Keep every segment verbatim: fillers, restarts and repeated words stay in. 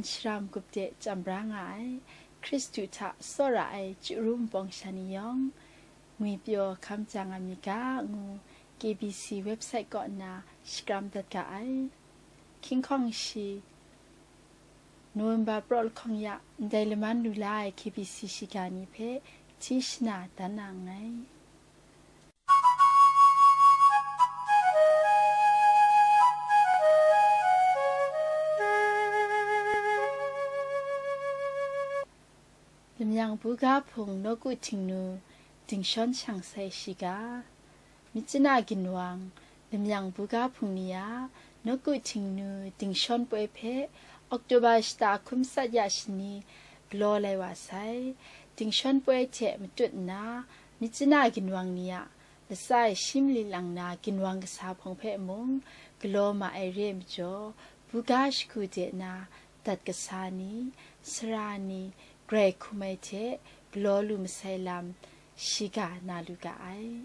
Shara magup de chyam bra nga ai, Hkristu hta tsawra ai chyu ru npawng sha ni yawng, ngwipyaw hkam ja nga mi ga, ngu K B C website kaw nna shakram dat ga ai. Hkying hkawng shi, November praw lahkawng ya, ndai laman lu la ai K B C shiga ni hpe hti shana dan na nngai. Lamyang buga hpung nawku htingnu dingshawn shang sai shiga. Myitkyina ginwang, Lamyang buga hpung ni a nawku htingnu dingshawn poi hpe October shata hkun matsat ya shani galaw lai wa sai. Dingshawn poi hte matut nna, myitkyina ginwang ni a latsa e shi mali lang na ginwang kasa hpawng hpe mung galaw ma ai re ai majaw, buga shagu de na dat kasa ni, sara ni, grai hkum ai hte galaw lu masai lam shiga na lu ga ai.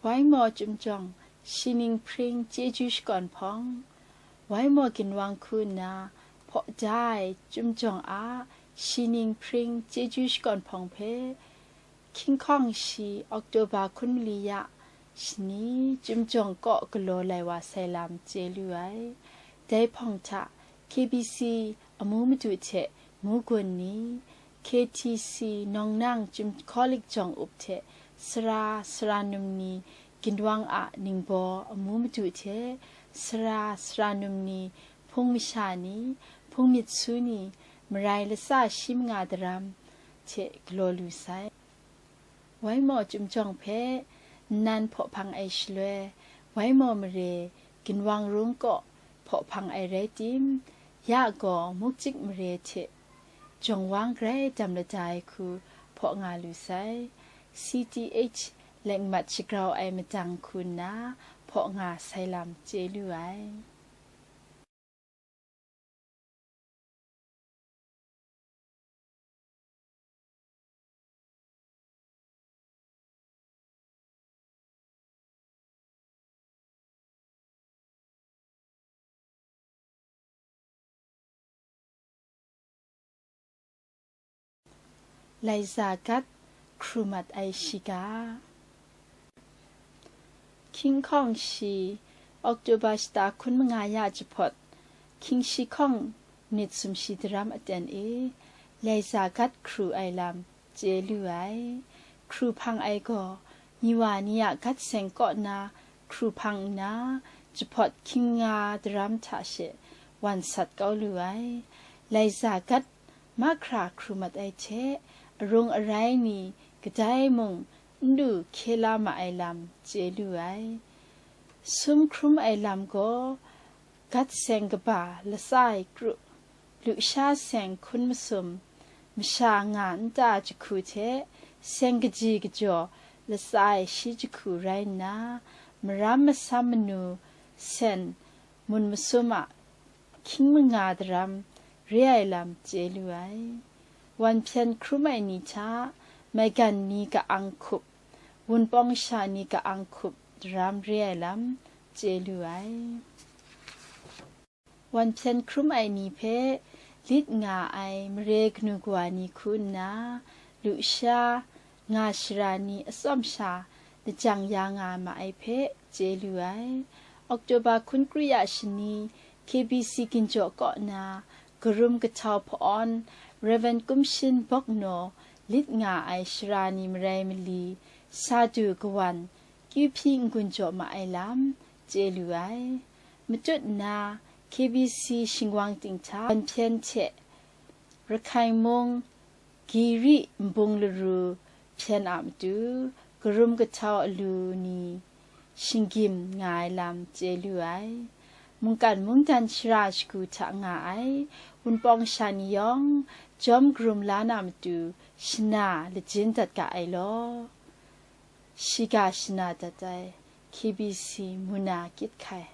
Waimaw Chyum Jawng, Shi Ning Hpring Chyeju Shakawn Hpawng. Waimaw ginwang hku nna hpaw da ai Chyum Jawng a Shi Ning Hpring Chyeju Shakawn Hpawng hpe, hkying hkawng shi, October hkun mali ya shani, Chyum Jawng kaw galaw lai wa sai lam chye lu ai. Dai hpawng hta K B C amu madu hte mu gun ni, K T C Nawng Nang Chyum Hkawlik Jawng Up hte sara sara num ni, ginwang a ningbaw amu madu hte sara sara num ni, hpung masha ni, hpung myit su ni, marai latsa shi manga daram hte galaw lu sai. Waimaw Chyum Jawng hpe nnan hpaw hpang ai shaloi, Waimaw mare ginwang rung kaw hpaw hpang ai rai tim, ya gaw mukcik mare hte jawng wang grai dam lada ai hku hpaw nga lu sai. C T H lekmat shagrau ai madang hku nna hpaw nga sai lam chye lu ai. Laiza Gat Hkru Mat Ai Shiga. Hkying hkawng shi, October shata hkun manga ya jahpawt, hkying shi hkawng minit sumshi daram aten e, Laiza Gat hkru ai lam chye lu ai. Hkru hpang ai gaw, Miwa ni a gat seng kaw na hkru hpang nna, jahpawt hkying nga daram hta she wan sat kau lu ai. Laiza gat mahkra hkru mat ai hte, arung arai ni kadai mung n lu hkye la ma ai lam chye lu ai. Sum hkrum ai lam gaw, gat seng kaba latsa ai kru, lusha seng hkun masum, masha nga nta jahku hte seng kaji kajaw latsa ai shi jahku rai nna, maram masam manu sen mun masum a hkying manga daram re ai lam chye lu ai. Wan hpyen hkrum ai ni hta, maigan ni ka-ang hkup, wunpawng sha ni ka-ang hkup daram re ai lam chye lu ai. Wan hpyen hkrum ai ni hpe lit nga ai mare kanu kawa ni hku nna, lusha nga shara ni atsawm sha lajang ya nga ma ai hpe chye lu ai. October hkun kru ya shani, K B C ginjaw kaw na, karum kahtau hpa-awn, Rev. Kumshin Bawknaw lit nga ai shara ni marai mali, sa du kawan, kyu hpyi n-gun jaw ma ai lam chye lu ai. Matut nna, K B C shingwang ting hta wan hpyen hte Rakhai mung, Giri nbung laru hpyen a matu, karum kahtau alu ni shinggyim nga ai lam chye lu ai. Mungkan mungdan shara shagu hta nga ai wunpawng sha ni yawng, jawm karum la na matu shana lajin dat ga ai law. Shiga shana dat ai K B C Muna Kyit Hkai.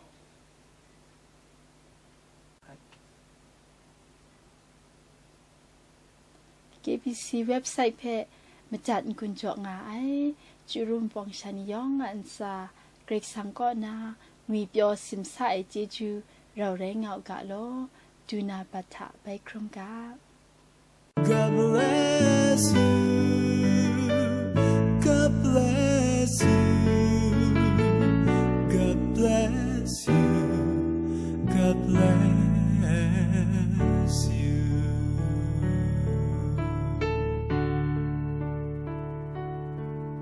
K B C website hpe madat n-gun jaw nga ai. Chyu rum pawng sha ni yawng a ntsa, Karai Kasang kaw na ngwi pyaw simsa ai chyeju rau rai nga u ga law, du na bat hta bai hkrum ga. God bless you.